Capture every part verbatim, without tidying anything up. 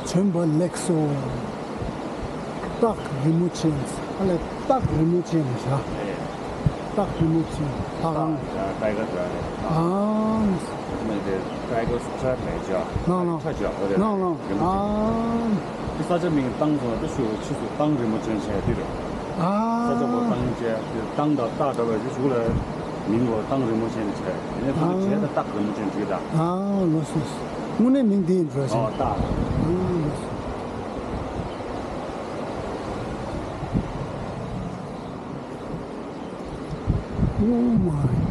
བྱོན་པ་ལེགས་སོ། སྟག་རི་མོ་ཅན། ཨ་ལས། སྟག་རི་མོ་ཅན་རེད་ཤག་སྟག་རི་མོ་ཅན། ད་གང་། ཊའི་གར་རེད། ཨང་། མེ་དེ་ཊའི་གར་ཁྲ་རེད་ཅག་ནང་ནང་ཁྲ་ཅག་འོ་རེད། ནང་ནང་རི་མོ་ཅན། ཨང་། དེ་ས་ཆ་མིང་བཏང་སོང་། དེ་ཤུ་ཕྱིས་སུ་སྟག་རི་མོ་ཅན་བྱས་དེ་རེད། ཨ། ས་ཆ་པོ་སྟག་ཅན་དེ་སྟག་དང་སྟག་འདྲ་བའི་གཞུག་ལ་མིང་གོ་སྟག་རི་མོ་ཅན་བྱས། དེ་ནས་ཁོ་ཚོ་བྱས་ད་སྟག་རི་མོ་ཅན་བྲིས་ད། ཨ་ལོས་ལོས། དངོས་གནས་མིང་དེ་ཡིན་འགྲོ་ཞིང་། ཨོ་སྟག་ཨ་ལོས། Oh my.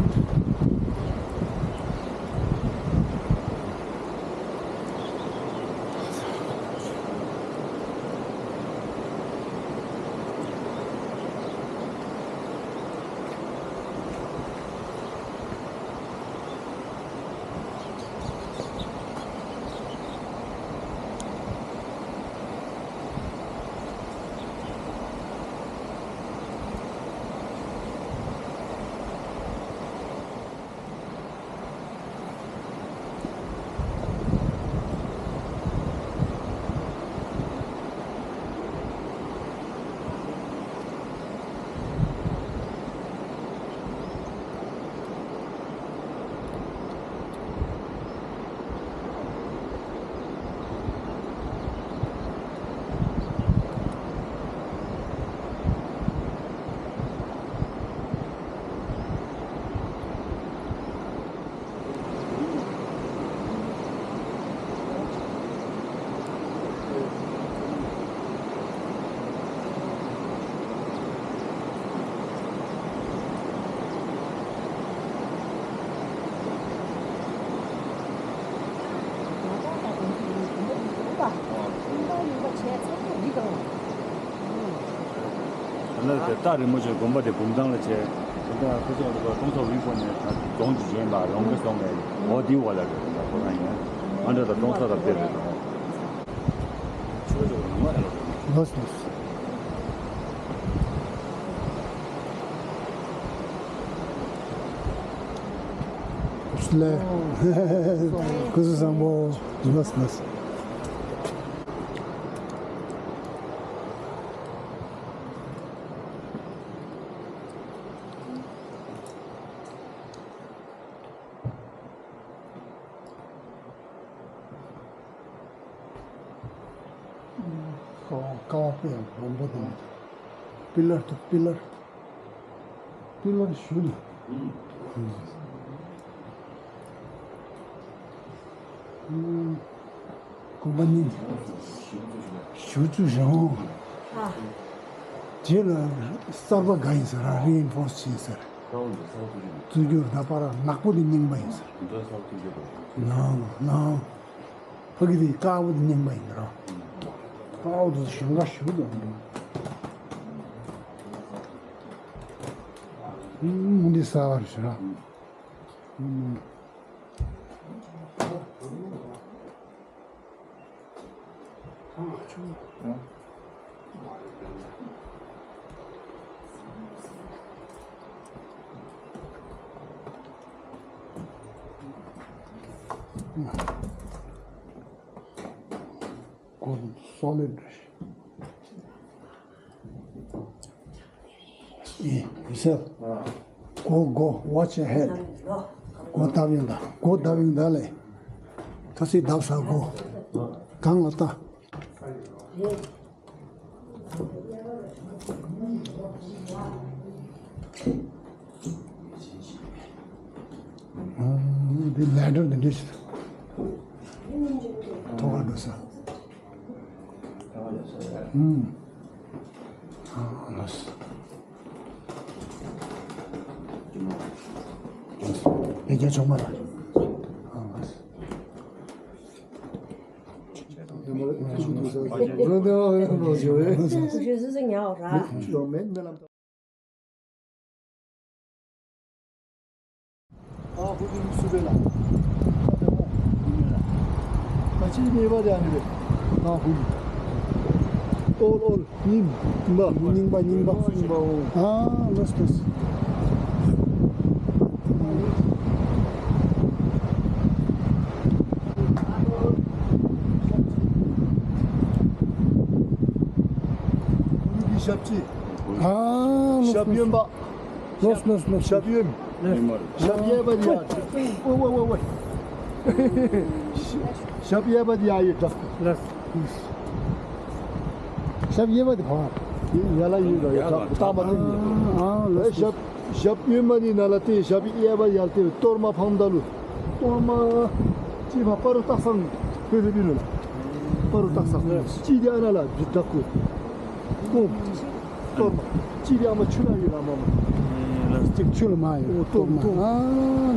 ད་ནི་དེ་སྟག་རི་མོ་ཆེ་དགོན་པ་དེ་བུམ་ཐང་ལ་བྱས། བུམ་ཐང་ཁོ་ཚོ་ང་ཚོ་ཀྲོང་གསར་ཝི་པོ་ནས་ད་རྫོང་གཅིག་བྱས་པ་རོང་གི་རྫོང་ནས་འོ་དེའི་འོག་ལ་རེད། ད་ཁོ་རང་ཡིན་ང་འདྲ་ད་ཀྲོང་གསར་དང་དཔེ་རེད་དང་། ཆུ་ཚོད་ཉི་མ་རེད་ལ། ལོས་ལོས། ལས། སྐུ་གཟུགས་བཟང་པོ། ལོས་ལོས། ཀ་བ་ཀ་བ་དཔེ་ཡང་མང་པོ་འདུག་པི་ལར་འདུག་པི་ལར། པི་ལར་ཞུ་ལ། དགོན་པ་གཉིས། ཞུ་ཚུལ་རང་། རྗེས་ལ་གསར་པ་འགའ་ཡིན་ཟེར། རི་ཨིན་ཕོར་སི་བྱས་ཟེར། བཙུགས་རྒྱུ་ད་པར་ནག་པོ་དེ་རྙིང་པ་ཡིན་ཟེར། ནང་ནང་། ཕ་གི་དེ་དཀར་པོ་དེ་རྙིང་པ་ཡིན་ར། དཀར་པོ་དེ་ཞིང་ཁ་ཞུ་དང་། ཨུམ་འདི་ས་བར་ཞུ་ར། ཨུམ། Good, solid. ཨེ། Yourself. Go, go, watch ahead. Go diving ད། Go diving ད་ལས། ཐ་སི་བརྡབ་ས་གོ། གང་ལ་ལྟ། འདི་ལེ་ཌར་འདི་འདྲ་ཞིག་ཐོག་ཁ་འགྲོ་ས། ཨུམ། ཨ་ལོས། ཨེ་རྒྱ་ཆུང་མ་ལ། ཨ་ལོས། ཨ་ཧུ་ལི་སུ་རེད་ལ། ད་ཅི་ཉེས་པ་དེ་ཨ་ནི་རེད། ཨ་ཧུ་ལི། ཨོལ་ཨོལ་རྙིང་པ། རྙིང་པ་རྙིང་པ། རྙིང་པ་འོ། ཨ་ལོས་ལོས། ཞབས་ཀྱི། ཨ་ལོ། ཞབས་གཡོན་པ། ལོས་ལོས་ལོས། ཞབས་གཡོན། ཞབས་གཡས་པ་དེ་ཡ། ཝེ་ཝེ་ཝེ་ཝེ། ཞབས་གཡས་པ་དེ་ཡ་ཡོད་འདྲ། ལོས། ཞབས་གཡས་པ་དེ་ག་བ། ཡ་ལ་ཡོད་ར་ཡོད་འདྲ། ད་མ་ཐུབ་ཡིན། ཨ་ལོས། ཞབས་ཞབས་གཡོན་པ་དེ་ན་ལ་དེ་ཞབས་གཡས་པ་ཡར་དེ་གཏོར་མ་འཕང་མདའ་ལུ། གཏོར་མ། ཅི་ཕ་སྤ་རོ་སྟག་ཚང་། ཕེ་ཕེ་བི་ལུ་ལ། སྤ་རོ་སྟག་ཚང་། ཅི་དེ་ཨ་ན་ལ་བི་དྲག་གོ། ཀོ། གཏོར་མ། ཅི་དེ་ཨ་མ་ཆུ་ན་ཡོད་ལ་མ་མ། ལ་སྟེགས་ཆུ་ལ་མ་ཡོད། ཨོ་གཏོར་མ། གཏོར་མ། ཨ་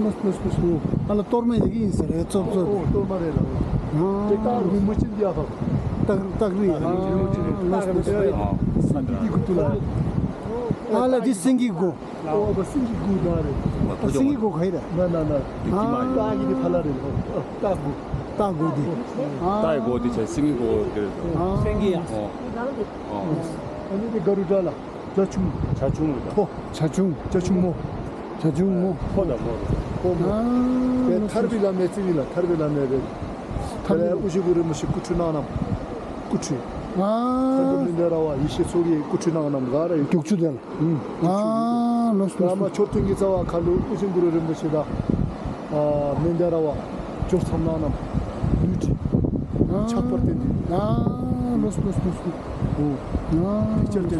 ལོས་ལོས་ལོས་ལོས། ཨ་ལ་གཏོར་མ་ཡི་གེ་ཡིན་ས་རེད། ཙོབ་ཙོབ། ཨོ་གཏོར་མ་རེད་ལ། ཨ་དེ་སྟག་རི་མོ་ཅན་དེ་ཨ་ཕ། སྟག་སྟག་རི། ཨ་ལོས་ལོས་ལོས། སེང་གེ་གི་གུ་ལ། ཨ་ལ་དེ་སེང་གེ་གུ། ཨོ་བ་སེང་གེ་གུ་ན་རེད། སེང་གེ་གུ་ག་ཡི་རེད། ན་ན་ན། ཨ་སྟག་གི་དེ་ཕ་ལ་རེད། སྟག་གུ། སྟག་གུ་དེ། ཨ་སྟག་གུ་དེ་བྱས་སེང་གེ་གུ་དེ་རེད། ཨ་སེང་གེ་ཡ། ཨོ། ཨོ། ཨ་ནི་དེ་ག་རུ་འདྲ་ལ། བྱ་ཁྱུང་། བྱ་ཁྱུང་རེད། ཕོ། བྱ་ཁྱུང་། བྱ་ཁྱུང་མོ། བྱ་ཁྱུང་མོ། ཕོ་དང་མོ་རེད། ཕོ་མོ། ཨ་དེ་ཐར་པའི་བླ་མའི་རྩིབ་ལ་ཐར་པའི་བླ་མའི་རེད། ཐར་པའི། དེ་ལ་དབུ་ཞྭ་གུ་རུ་མི་ཤི་སྐུ་ཁྲུས་གནང་རྣམས། སྐུ་ཁྲུས། ཨ་ཐར་པའི་མི་འདས་ར་བ་ཡེ་ཤེས་མཚོ་རྒྱལ་སྐུ་ཁྲུས་གནང་རྣམས་ག་ར་ཡོད། རྒྱུག་ཆུ་དེ་ལ། ཨ་ལོས་ལོས། བླ་མ་མཆོད་རྟེན་གྱི་རྩ་བ་ཁ་ལུ་དབུ་ཞྭ་གུ་རུ་རིན་པོ་ཆེ་དང་། ཨ་མི་འདས་ར་བ། འབྱོར་མཚམས་ནང་རྣམས། ལུས་ཁྲི། ཨ་ཆགས་པར་བརྟེན་ཏེ། ཨ་ལོས་ལོས་ལོས་ལོས། ཨོ། ཨ་ཕིག་ཅར་བསྟན་ཏེ།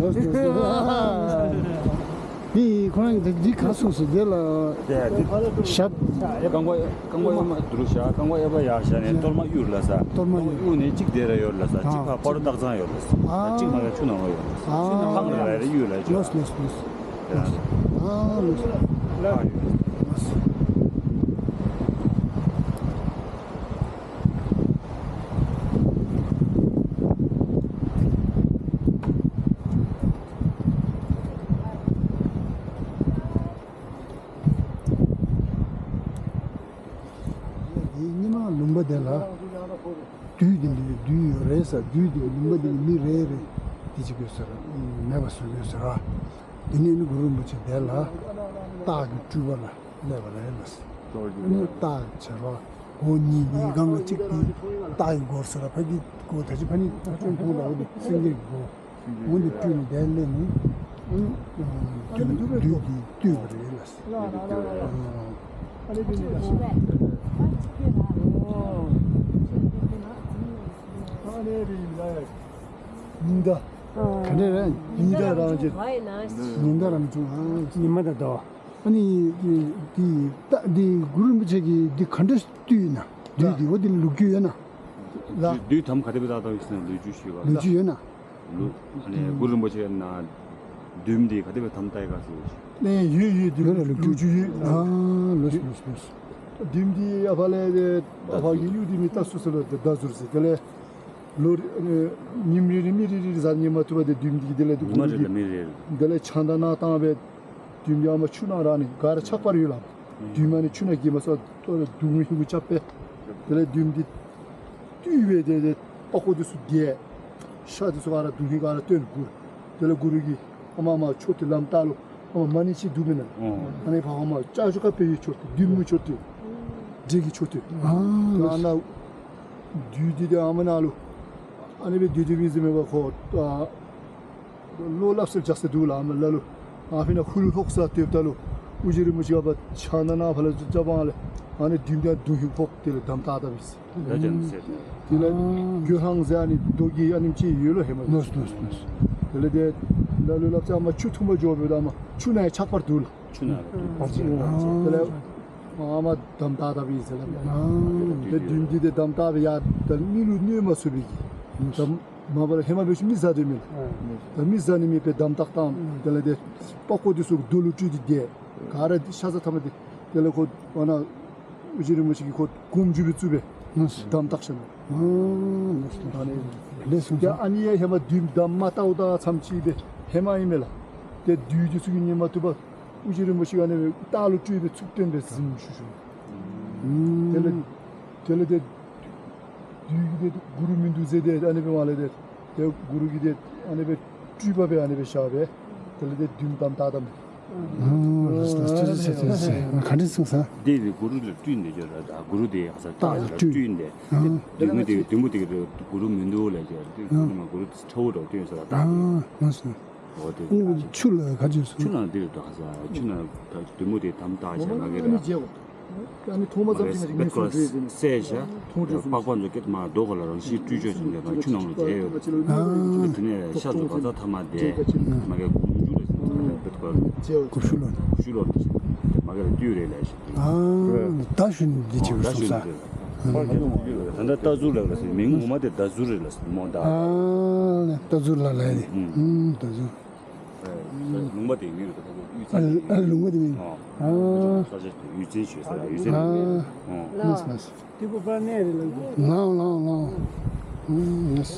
ལོས་ལོས་ལོས། འདི་ཁོ་རང་གི་འདི་ག་སོང་སོང་དེ་ལ། དེ་དེ། ཞབས། རྐང་པ་རྐང་པ་གཡོན་མ་འདུག་བཞག་རྐང་པ་གཡས་པ་ཡར་བཞག་ནས་གཏོར་མ་གཡུག་ལ་ས། གཏོར་མ་གཡུག་གཡུག་ནས་གཅིག་དེ་ར་ཡོད་ལ་ས། གཅིག་ཕ་སྤ་རོ་སྟག་ཚང་ཡོད་ལ་ས། ཨ་གཅིག་མ་ཡ་ཆུ་ནང་ལ་ཡོད་ལ་ས། ཨ་ཕང་རེ་རེ་གཡུག་ལ་ལོས་ལོས་ལོས། ཨ་ལོས། ཉི་མ་ལུང་པ་དེ་ལ། བདུད་དེ་འདྲའི་བདུད་ཡོད་རེད་ཟེར། བདུད་དེ་ལུང་པ་འདི་གི་མི་རེ་རེ་དེ་ཅིག་ཡོད་ཟེར། མེད་པ་བཟོ་གི་ཡོད་ཟེར། དེ་ནས་ནི་གུ་རུ་རིན་པོ་ཆེ་དེ་ལ་སྟག་གི་སྤྲུལ་པ་ལ་སླེབས་པ་རེད་ལ། ཨ་ནི་སྟག་བྱ་རོག་སྒོ་གཉིས་ནི་སྒང་གཅིག་དེ་སྟག་གི་སྒོར་ཟེར། ཕ་གི་སྒོ་ད་ཅི་ཕ་ནི་ཨ་ཅོན་ཕུང་ལ་འོ་དེ་སེང་གེ་སྒོ། འོ་འདི་སྤྲུལ་ནས་བསྡད་ལས་ནི། ཨ་ནི་བདུད་བདུད་ཀྱིས་བཏུལ་བ་རེད་ལ། ཨ་ནི་བདུད་ནི་ལ། ཨ་ནི་བདུད་ལ། ཉི་ཟླ། ག་འདྲ་རེད། ཉི་ཟླ་རང་བྱུང་། ཉི་ཟླ་རང་བྱུང་། ཨ། ཉི་མ་དང་ཟླ་བ། ཨ་ནི་འདི་འདི་གུ་རུ་རིན་པོ་ཆེ་གིས་འདི་ག་འདྲ་བཏུལ་ཡིན་ན། བདུད་འདི་འོ་འདི་ལོ་རྒྱུས་ཡོད་ན། ལ། བདུད་དམ་ག་དེ་སྦེ་བཏགས་བཏགས་ཡིན་ཟེར་ན་ལོ་རྒྱུས་ཤིག་ཡོད་པ། ལོ་རྒྱུས་ཡོད་ན། ལོ། ཨ་ནི་གུ་རུ་རིན་པོ་ཆེ་ན་བདུད་འདི་ག་དེ་སྦེ་དམ་བཏགས་ཡི་ག་ཟེར་བ་ཞིག་ནས་ཡོད་ཡོད་དེ་ཡོད་ལ་ལོ་རྒྱུས་ཡོད། ཨ་ལོས་ལོས་ལོས། བདུད་འདི་ཨ་ཕ་ལས་དེ་ཨ་ཕ་ཡིན་ཡུལ་དེ་མི་ལྟ་སུ་སུ་ལ་དེ་ཟླ་ཟུར་ཟེར་དེ་ལས། ལོ་རེ་ཉིན་རེ་རེ་མི་རེ་རེ་ཟ་ཉི་མ་ཐུབ་པ་དེ་བདུད་འདི་དེ་ལས་དེ་ཉི་མ་གུ་རུ་རེ་གི་ལ་མི་རེ་རེ། དེ་ལས་ཆང་དང་ནང་བཏང་བའི་བདུད་འདི་ཨ་མ་ཆུ་ནང་རག་ནས་ག་ར་ཆགས་པར་ཡོད་ལ། བདུད་མ་ནི་ཆུ་ནང་གི་མ་སོ་ཏོ་ར་སྡུག་བསྔལ་ཧིང་གུ་ཆགས་པས། དེ་ལས་བདུད་འདི་བཏུལ་བའི་དེ་དེ་པགས་ཀོ་དེ་ཚུ་བརྒྱལ། ཤ་དེ་ཚུ་ག་ར་སྡུག་བསྔལ་ག་ར་སྟོན་དགོས། དེ་ལས་གུ་རུ་གིས་ཨ་མ་ཨ་མ་མཆོད་དེ་ལམ་བཏགས་ལོ། ཨ་མ་མ་ཎི་ཅིག་འདུག་མིན་ན། ཨོ། ཨ་ནི་ཕ་ཨ་མ་ལྕགས་ཞོ་ཁ་དཔེ་ཡི་མཆོད་དེ་བདུད་མོ་མཆོད་དེ། འདྲེ་གི་མཆོད་དེ། ཨ་ཨ་ན་བདུད་དེ་དེ་ཨ་མ་ན་ལོ། ཨ་ནི་བའི་བདུད་དེ་བི་ཟི་མེད་པ་ཁོ། བློ་སླབ་སེ་རྒྱག་སེ་འདུག་ལ་ཨ་མ་ལ་ལོ། ཨ་ཕི་ན་ཧུ་ལུ་ལྷོག་ས་ལྟོས་ད་ལོ། ཨུ་ཅི་རི་མུ་ཅི་ག་པ་ཆ་ན་ན་ཕ་ལ་ཅ་པང་ལེ། ཨ་ནི་བདུད་འདི་སྡུག་ཧིང་ཕོག་དེ་ལ་དམ་བཏགས་ད་བིས། ད་ཅན་ཟེར་ཏེ། དེ་ལ་རྒྱུ་ཧང་ཟེར་ཨ་ནི་རྡོ་རྗེ་ཨ་ནི་ཅི་ཡོད་ལོ་ཧེ་མ་ལོ། ནོས་ནོས་ནོས། དེ་ལ་དེ་ལ་ལོ་ལབ་ཙེ་ཨ་མ་ཆུ་འཐུང་པ་འཇོག་བོད་ཨ་མ་ཆུ་ན་ཡ་ཆགས་པར་འདུག་ལ། ཆུ་ན་ཡ་ཆགས་པར་འདུག་ལ། དེ་ལ་ཨ་མ་དམ་བཏགས་ད་བིས་ཟེར་ལ། དེ་བདུད་འདི་དེ་དམ་བཏགས་བི་ཡ་དེ་ལ་མི་ལུ་གནོད་མ་ཚུགས་པའི་གི། དམ། མ་པ་ལ་ཧེ་མ་བེ་ཤུ་མི་ཟ་དོ་མེད་ལ། ད་མི་ཟ་ནི་མེད་པའི་དམ་བཏགས་བཏང་། དེ་ལ་དེ་པགས་ཀོ་དེ་ཚུ་རྡོ་ལུ་སྤྲུལ་ཏེ་བསྡད། ག་ར་ཤ་ཟ་ཐ་མ་དེ་དེ་ལ་ཁོ་ཨ་ན་ཨུ་ཅི་རི་མོ་ཞིག་གིས་ཁོ་སྒོམ་རྒྱུ་བི་བཙུགས་པས་དམ་བཏགས་ཤ་ན། ཨ་ནི་ལས་སུ་ཡ་ཨ་ནི་ཡ་ཧེ་མ་བདུད་དམ་མ་བཏགས་བཏགས་མཚམས་ཅིག་པས་ཧེ་མ་ཡིན་མེད་ལ། དེ་བདུད་དེ་ཚུ་གི་ཉི་མ་ཐུབ་པ་ཨུ་ཅི་རི་མོ་ཞིག་ཨ་ནི་སྟག་ལུ་སྤྲུལ་པའི་ཚུགས་སྟོན་པས་ཟིན་ཞུ་ཞུ། དེ་ལ་དེ་ལ་དེ། བདུད་ཀྱི་དེ་གུ་རུ་མི་འདུག་ཟེར་དེ་ཨ་ནི་བེ་མ་ལེ་དེ། དེ་གུ་རུ་གི་དེ་ཨ་ནི་བེ་སྤྲུལ་པ་བེ་ཨ་ནི་བེ་ཤ་བེ། དེ་ལ་དེ་བདུད་དམ་བཏགས་དམ། ཨ་ལགས་སོ་ལགས་སོ། ཐུགས་རྗེ་ཆེ། ཐུགས་རྗེ་ཆེ། ག་འདྲ་གསུངས་སོང་། འདི་ནི་གུ་རུ་ལ་སྤྲུལ་འདི་ཅོ་ར། ད་གུ་རུ་དེ་ཡག་ས་རྟགས་ལ་སྤྲུལ་འདི། ཨ། མདུན་མོ་དེ་མདུན་མོ་དེ་གུ་རུ་མི་འདུག་ལ་ཅོ་ར། གུ་རུ་མ་གུ་རུ་ཁྲ་བོ་འདྲ་བོ་སྤྲུལ་ཡོད་ས་ར། རྟགས་དེ། ཨ་ལགས་སོ། འོ་དེ། ཨ་ནི་ཆུ་ལ་ག་ཅོ་གསུངས། ཆུ་ལ་འདི་རེད་ད། ག་ས་ཆུ་ན་ད་མདུན་མོ་དེ་དམ་རྟགས་བྱས་མ་གི་ར། ཨ་ནི་ཐོག་མ་ཙམ་ཞིག་ང་ཞིག་ངས་སུ་བྲིས་ཟིན། གསལ་བཞག་པགས་པ་ཚོ་སྐད་མ་རྡོ་ཁ་ལ་རང་བཞིན་སྤྲུལ་ཆོག་ཟིན་པའི་ཆུ་ནང་ལ་བསྡད་ཡོད། ཨ། དེ་ནས་ཤ་ཚོ་ག་ཚ་ཐ་མ་བསྡད་མ་གི་གུ་རུ་ལ་ཟིན་པའི་ཐ་མ་བསྡད་པ། གུ་ཤུ་ལོ། གུ་ཤུ་ལོ་ལ་ཟིན་མ་གི་ར་བཏུལ་རེད་ལ་ཞིག་ཨ། ད་ཞུ་ནི་འདི་ཆེ་བ་གསུངས་ས། ད་ལྟ་རྟ་ཟུར་ལ་ལ་ཟིན། མིང་ངོ་མ་དེ་རྟ་ཟུར་རེད་ལ་ཟིན་མོ་ད། ཨ། རྟ་ཟུར་ལ་ལ་ཡ་དེ། ཨ། རྟ་ཟུར། ལུང་པ་དེ་མིང་རེད་ད། གཡུ་རྩེ། ཨ། ལུང་པ་དེ་མིང་། ཨ། ས་ཆ་གཡུ་རྩེ་ཞུ་ས་རེད། གཡུ་རྩེ། ཨ། ལགས་ལགས། དེ་གོ་པར་གནས་རེད་ལགས། ལགས་ལགས་ལགས། ཨ། ལགས།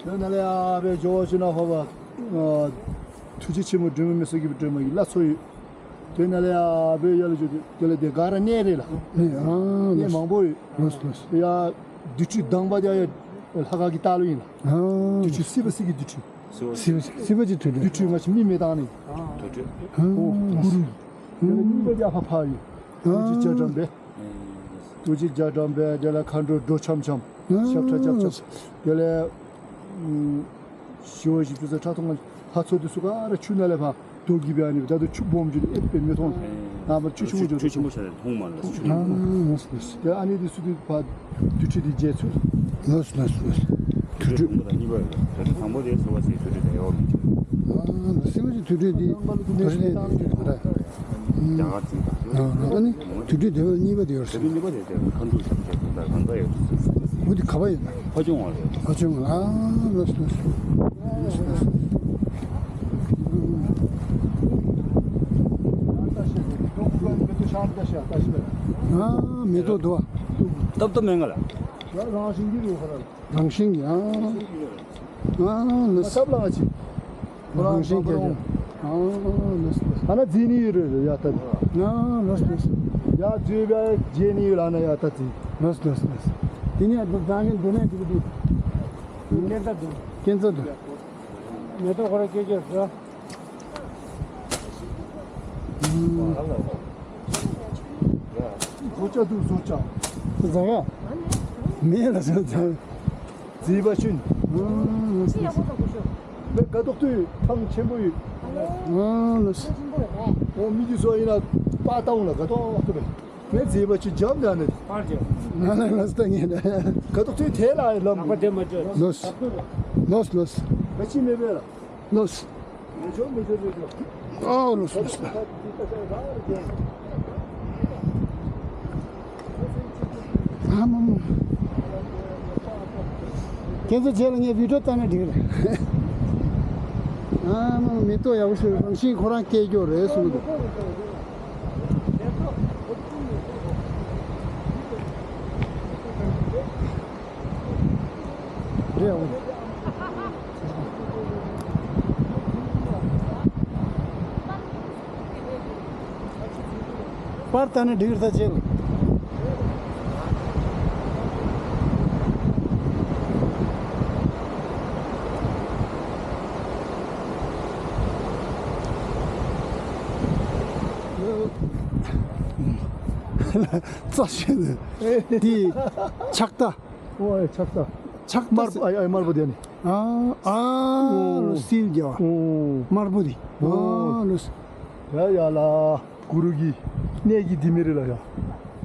དོན་ན་ལས་ཨ་བའི་ཇོ་བོ་ཅི་ན་ཧོ་བ། ཐུགས་རྗེ་ཆེན་མོ་སྒྲོལ་མ་མི་བསྐྱོད་པའི་སྒྲོལ་མ་ཡི་བླ་མཚོ་ཡོད། དོན་ན་ལས་ཨ་བའི་ཡ་ལ་ཇོ་དེ་ལ་དེ་ག་ར་གནས་རེད་ལ། ཨ། གནས་མང་པོ་ཡོད། ལགས་ལགས། ཡ། དུར་ཁྲོད་དང་པ་དེ་ཡ་ལྷ་ཁང་གི་ལྟག་ལུ་ཡིན་ལ། ཨ། དུར་ཁྲོད་སྲིད་པ་སྲིད་ཀྱི་དུར་ཁྲོད། སྲིད་པ་སྲིད་པ་ཅིག་དུར་ཁྲོད། དུར་ཁྲོད་ང་ཆེ་མི་མེད་སྟངས་ནི། དུར་ཁྲོད། ཨ། གུ་རུ། དེ་ལ་གཉིས་པ་རྒྱ་ཕ་ཕ་ཡོད། ཨ། ཐུགས་རྗེ་རྒྱ་གྲམ་པས། ཐུགས་རྗེ་རྒྱ་གྲམ་པས་དེ་ལ་མཁའ་འགྲོ་འགྲོ་འཆམ་འཆམ། ཨ། ཞབས་ཁྲ་རྒྱབ་རྒྱབ། དེ་ལ། ཞི་བ་ཞིག་ཏུ་ས་ཁྲ་ཐོང་ལྷ་ཚོགས་དེ་སུ་ག་ར་ཆུ་ན་ལས་ཕ་རྡོ་གི་བ་ནི་ད་དུ་ཆུ་སྦོམ་གྱི་ཨེ་པེ་མི་མཐོང་། ཨ་མར་ཆུ་ཆུང་ཆུ་ཆུང་ཆུང་ཆུང་ཆུང་ཆུང་ཆུང་ཆུང་ཆུང་། ཨ། ལགས་ལགས། དེ་ཨ་ནི་དེ་སུ་དེ་ཕ་དུར་ཁྲོད་དེ་རྗེས་ཚུལ། ལགས་སོ་ལགས་སོ་ལགས་སོ། དུར་ཁྲོད་དང་པོ་དང་གཉིས་པ་ཡོད། དུར་ཁྲོད་དང་པོ་དེ་སོ་བ་ཞིག་དུར་ཁྲོད་དེ་ཡོད་མི་ཆོག་ཨ་ལགས་སོ། སྲིད་པ་ཞིག་དུར་ཁྲོད་དེ་དུར་ཁྲོད་དེ་དུར་ཁྲོད་དེ། རྒྱ་གར་ཚིག་དང་། ཨ་ནི་དུར་ཁྲོད་དེ་བས་གཉིས་པ་དེ་ཡོད་རེད། དེ་གཉིས་པ་དེ་དེ་མཁའ་འགྲོ་ཞབས་ཀྱི་དེ་དང་གང་ག་ཡོད། འོ་དེ་ག་པར་ཡོད་ན། ཕ་ཆུང་བ་རེད། ཕ་ཆུང་བ། ཨ་ལགས་སོ་ལགས་སོ། ཨ་མེ་ཏོག་འདུག་བ། སྟབས་སྟབས་མེད་ང་ལ། རང་བཞིན་གྱི་རེད་ཁོ་རང་། རང་བཞིན་གྱི། ཨ། ཨ་ལགས་སོ། ཐབས་ལ་ཅི། རང་བཞིན་གྱི། ཨ་ལགས་སོ། ཨ་ན་འཛིན་ནི་ཡོད་རེད་ཡ་ད། ཨ་ལགས་སོ། ཡ་འཛུལ་བའི་རྗེས་ནི་ཡོད་ལ་ན་ཡ་ད་ཅི། ལགས་སོ་ལགས་སོ་ལགས་སོ། དེ་ནས་བདག་གིས་འདོན་ནས་འགྲིག་གི་འདུག་སྐྱེན་རྩ་འདུག་སྐྱེན་རྩ་འདུག་མེ་ཏོག་ཁོ་ར་སྐྱེ་སྐྱེ་རེད། བཟོ་ལྕགས་འདུག་བཟོ་ལྕགས། བཟོ་ཡ། མེད་ལ་བཟོ་ལྕགས། མཛེས་པ་ཆུན། ཨ་ལགས་སོ། མེ་དགའ་ཏོག་ཏོ་ཡོད། ཐང་ཆེན་པོ་ཡོད། ཨ་ལགས་སོ། འོ་མི་གི་བཟོ་ཡིན་ན་པ་ལྟ་འོང་ལ་དགའ་ཏོག་ཏོ་རེད། མེ་མཛེས་པ་ཆུན་འཇམ་ད་ནི། པར་ཇེ། ང་ལ་ལགས་སོ་ད་ངས་ད། དགའ་ཏོག་ཏོའི་དེ་ལ་ལམ། ལག་པ་དེ་མ་བཅོས། ལགས་སོ། ལགས་སོ་ལགས་སོ། ད་ཅི་མེད་པས་ལ། ལགས་སོ། ཨ་ལགས་སོ་ལགས་སོ། ཨ་མ་མ། ཁྱེད་ཚོ་རྗེས་ལ་ངས་བི་ཌིའོ་བཏང་ན་འགྲིག་རེད། ཨ་མ་མ། མེ་ཏོག་ཡག་པོ་ཞིག་རང་བཞིན་ཁོ་རང་སྐྱེ་རྒྱུ་རེད་གསུངས་འདུག་རེད་འོང་། པར་ལྟ་ན་འགྲིག་རེད་ད་ཅེ། རྩ་ཤེས་འདི་ཕྱག་རྟ། ཨོ་ཨེ་ཕྱག་རྟ། ཕྱག་རྟ་དམར་པོ། ཨ་ཨེ་དམར་པོ་དེ་ནི། ཨ་ཨ་ཨོ། ལོ་སིལ་རྒྱ་བ། ཨོ། དམར་པོ་དེ། ཨོ། ཨ་ལོ་སི། ཡ་ཡ་ལ། གུ་རུ་གི་གནས་ཀྱི་ལྡེ་མིག་རེད་ལ་ཡ།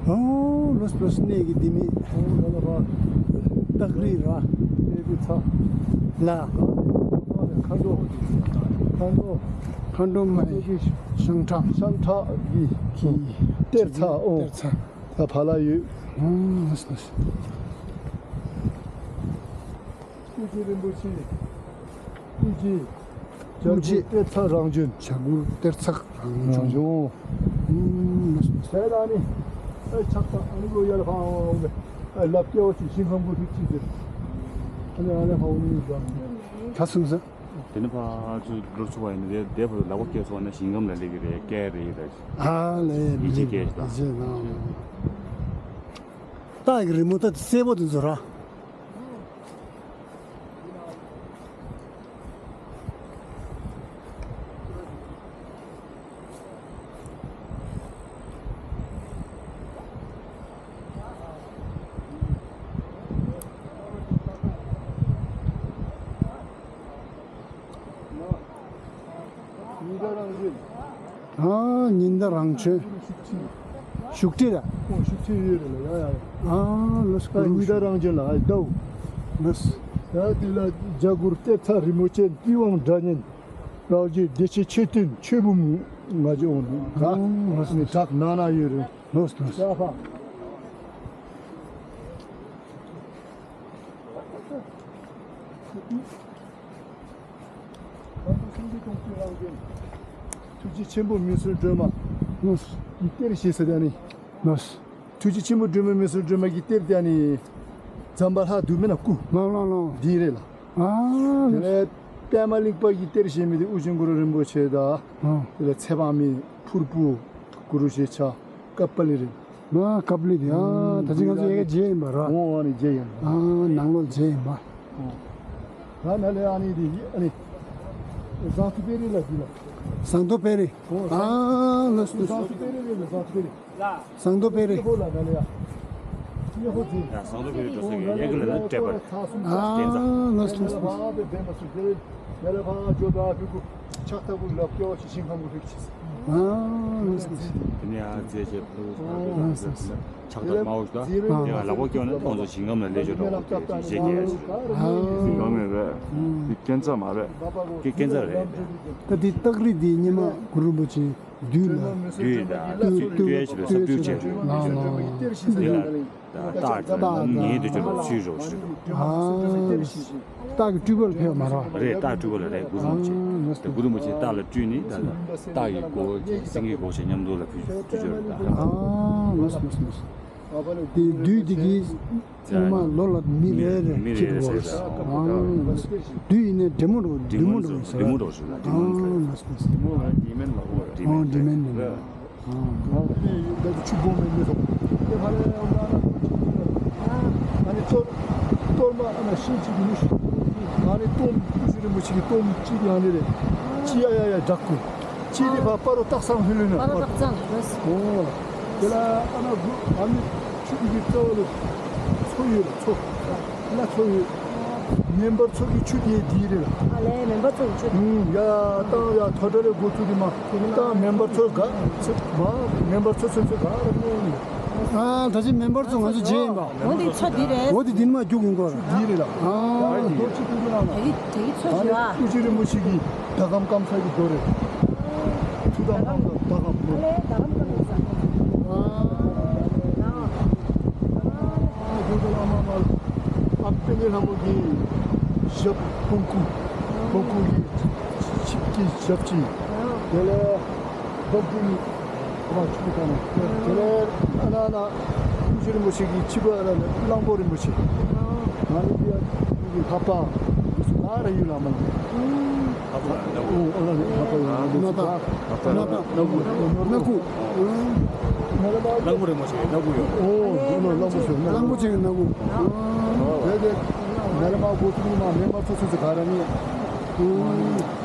ཨོ་ལོ་སི་ལོ་སི། གནས་ཀྱི་ལྡེ་མིག། ཨོ་ཡ་ལ་བ། སྟག་རི་ར། གནས་ཀྱི་ཚ། ལ། མཁའ་འགྲོ། མཁའ་འགྲོ། མཁའ་འགྲོ་མ་ཡི། ཤངས་ཁྲག་ཤངས་ཁྲག་གི། གི། གཏེར་ཚ། ཨོ། གཏེར་ཚ། ད་བ་ལ་ཡོད། ཨོ་ལོ་སི་ལོ་སི། ཨུ་རྒྱན་རིན་པོ་ཆེ། ཨུ་རྒྱན། ཨུ་རྒྱན། བྱ་རྒོད་གཏེར་ཚ་རང་བྱོན། བྱ་རྒོད་གཏེར་ཚ་རང་བྱོན། རང་བྱོན། ཨུམ། དེ་ལ་ནི། ཨེ་ཕྱག་རྟ་ཨ་ནི་ལོ་ཡར་ཕང་འོང་བས། ཨེ་ལབ་སྐྱེ་བོ་ཅིག་ཞིང་ཁམས་པོ་ཐུག་ཅིག་ཟེར། ཨ་ནི་ཨ་ནི་ཕང་འོང་ནི་ཡོད་ད། ད་གསུངས་ས། དེ་ནི་ཕར་ཚུར་འགྲོ་ཚུགས་པ་ཡིན་ན་དེ་དེ་ཕར་ལག་པ་སྐྱེལ་སོང་ན་ཞིང་ཁམས་ལ་སླེབས་ཀྱི་རེད། སྐྱེལ་རེད་ད། ཨ་ལས་མི་ཅིག་སྐྱེལ་ད། རྟ་གི་རི་མོ་ད་སེར་པོ་དེ་ཚོ་ར། ཉི་ཟླ་རང་བྱོན། བཞུགས་ཁྲི་ར། ཨོ་བཞུགས་ཁྲི་ཡོད་རེད་ལ་ཡ་ཡ། ཨ་ལོས་ཨ་ཉི་ཟླ་རང་བྱོན་ལ་ཨ་ཟླཝ། ལོས། ཡ་དེ་ལ་རྒྱ་གུར་གཏེར་མཐའ་རིན་པོ་ཆེ་པི་ཝང་སྒྲ་སྙན། རང་རྒྱལ་བདེ་ཆེན་མཆོད་རྟེན་མཆོད་འབུམ་ང་ཅི་འོང་དུ་ག་ཨ་ནི་བྲག་ནང་ན་ཡོད་རེད། ལོས་ལོས། ཡ་ཧ། ཐུགས་རྗེ་ཆེན་པོ་མི་བསྐྱོད་སྒྲོལ་མ། ལོས། གི་གཏེར་ཞེས་ཟེར་ཏེ་ནི། ལོས། ཐུགས་རྗེ་ཆེན་པོ་སྒྲོལ་མ་མི་བསྐྱོད་སྒྲོལ་མ་གི་གཏེར་དེ་ནི། ཛམ་བྷ་ལ་དུ་མེ་ན་སྐུ། ལོ་ལོ་ལོ། འདི་རེད་ལ། ཨ་དེ་ལས་པདྨ་གླིང་པ་གི་གཏེར་ཞེས་མི་དེ་ཨུ་རྒྱན་གུ་རུ་རིན་པོ་ཆེ་དང་། ཨ་དེ་ལས་ཚེ་དཔག་མེད་ཕུར་བུ་གུ་རུ་ཞེས་བྱ་ཀ་པ་ལི་རེད། ཨ་ཀ་པ་ལི་དེ་ཨ་ད་ཅི་ང་ཚོ་ཡ་གི་རྗེས་ཡིན་པ་ར། ཨོ་ཨ་ནི་རྗེས་ཡིན་པ། ཨ་ནང་ལོགས་རྗེས་ཡིན་པ། ཨོ་ད་ན་ལེ་ཨ་ནི་དེ་ཨ་ནི་ཟངས་མདོག་དཔལ་རི་ལ་དེ་ལ། ཟངས་མདོག་དཔལ་རི། ཨོ་ཨ་ལོས་ལོས། ཟངས་མདོག་དཔལ་རི་རེད་ལ་ཟངས་མདོག་དཔལ་རི། ཟངས་མདོག་དཔལ་རི། ཡ་ཟངས་མདོག་དཔལ་རི་འགྲོ་ས་གི་གཡས་གཡོན་ལ་ན་བཀྲེས་པར། ཨ་ལོས་ལོས་ལོས། ཨ་ལོས་ལོས། དེ་ནས་ཨ་ཙེ་ཅེ་ཕུ་ཕྱག་རྟགས་མ་འོ་ཤ། དེ་ཡང་ལག་པ་སྐྱོར་ན་ཁོང་ཚོ་ཞིང་ཁམས་ལ་སླེབས་ཆོག་འགྲོ་དགོས་ཀྱི་ཞེས་བྱས། ཞིང་ཁམས་ནས་རེད། འདི་སྐྱེ་འཚར་མ་རེད། འདི་སྐྱེ་འཚར་རེད། ད་འདི་སྟག་རི་འདི་སྙེ་མ་གུ་རུ་རིན་པོ་ཆེ། བདུད་ལ། བདུད་ལ་བཏུལ་བྱེད་ལ་ས་བཏུལ་བྱེད། ལ་ལ། འདི་ལ་སྟག་ཉེ་དུ་ཆོད་པའི་ཚུལ་རོ་ཞུ། ཨ་སྟག་གི་སྤྲུལ་པ་ལ་ཕེབས་མ་རེད། རེད། སྟག་སྤྲུལ་པ་ལ་རེད། གུ་རུ་རིན་པོ་ཆེ། དེ་གུ་རུ་རིན་པོ་ཆེ་སྟག་ལ་སྤྲུལ་ནས་ད་སྟག་གི་མགོ་བོ་སེང་གེའི་མགོ་བོ་བྱས་མཉམ་དུ་ལ་ཕུལ་ཕུལ་ཆོག་རེད་ད། ཨ་ལོས་ལོས་ལོས། དེ་བདུད་དེ་གིས་ཚང་མ་ལོ་ལ་མི་རེ་རེ་མི་རེ་རེ་ཁྱེར་བ། ཨ་བདུད་ཡིན་ནའི་འདྲེ་མོ་འགྲོ། འདྲེ་མོ་འགྲོ་ཟེར། འདྲེ་མོ་འགྲོ་ཟེར་ལ། འདྲེ་མོ་འགྲོ་ཟེར། ཨ་ལོས་ལོས། འོ་འདྲེ་མོ་འདྲེ་མོ། ཨ་ནི་ཆུ་སྦོམ་མེད་མི་སོང་། དེ་ཕ་ལས་ཡང་ཨ་ནི་གཏོར་གཏོར་མ་ཨ་ནི་ཤིང་གཅིག་གི་མི་ཤིག་ཨ་ནི་གཏོར་ཀུ་ཤུ་རིན་པོ་ཆེ་གི་གཏོར་གཅིག་ཨ་ནི་རེད། ཅི་ཡ་ཡ་ཡ་འདྲ་ཀུ། ཅི་རི་ཕ་སྤ་རོ་སྟག་ཚང་ལྷུན་ལྷུན་ན། སྤ་རོ་སྟག་ཚང་། ཨོ། དེ་ལ་ཨ་ན་གུ་ཨ་ནི་ཆུ་གི་རྩ་བ་ལ་མཚོ་ཡོད་ལ་མཚོ། ཨ་ན་མཚོ་ཡོད། མེ་འབར་མཚོ་གི་ཆུ་དེ་འདི་རེད་ལ། ཨ་ལས་མེ་འབར་མཚོ་གི་ཆུ་དེ། ཨུམ་ཡ་ཏང་ཡ་ཐོ་ཏྲ་རེ་འགོ་ཚུགས་དེ་མ་ཏང་མེ་འབར་མཚོ་ག་ཚུགས་མ་མེ་འབར་མཚོ་ཚུན་ཚོད་ག་རེ་མོ་ཡིན། ཨ་ད་ཅི་མེ་འབར་མཚོ་ང་ཚོ་རྗེས་ཡིན་པ། འོ་འདི་མཚོ་འདི་རེད། འོ་འདི་འདི་མ་རྒྱུག་ཡོང་གོ་ར། འདི་རེད་ལ། ཨ་རྡོ་ཆུ་ཏུ་ཏུ་ལ་མ། དེ་གི་དེ་གི་མཚོ་ཞུ་བ། ཨུ་ཅི་རིན་པོ་ཆེ་གི་ཟླ་གམ་སྐམ་ས་གི་རྡོ་རེད། ཐུ་དང་མང་དང་ཟླ་གམ་རྡོ། ཨ་ལས་ཟླ་གམ་སྐམ་ས། ཨ་ཨ་ཨ་དེ་ལ་མ་མ། ཨ་པེ་ནེ་ལྷ་མོ་གི་ཞབས་བོང་ཀུ། བོང་ཀུ་གི་ཆིབས་ཀྱི་ཞབས་ཀྱི། དེ་ལས་བོང་ཀུ་གི་ཁ་པར་ཆུ་དང་། དེ་ལས་ཨ་ན་ན་ཨུ་ཅི་རིན་པོ་ཆེ་གི་ཆིབས་ཨ་ན་གླང་པོ་རིན་པོ་ཆེ། ང་ནི་དེ་ཡ་གི་ལྷ་པ་ག་ར་ཡུལ་ལ་མ་ལ། ཨོ་ཨ་ན་ལྷ་པ་ཡོད་ན་ལྷ་པ། ན་ཁུ། ན་ཁུ། གླང་པོ་རིན་པོ་ཆེ་ན་ཁུ་ཡོད། ཨོ་གླང་པོ་ཆེ། གླང་པོ་ཆེ་ན་ཁུ། དེ་དེ་ན་ལ་མ་གོ་ཚུགས་མ་མེ་མ་ཚོ་ཚོ་ག་ར་ནི། ཨོ།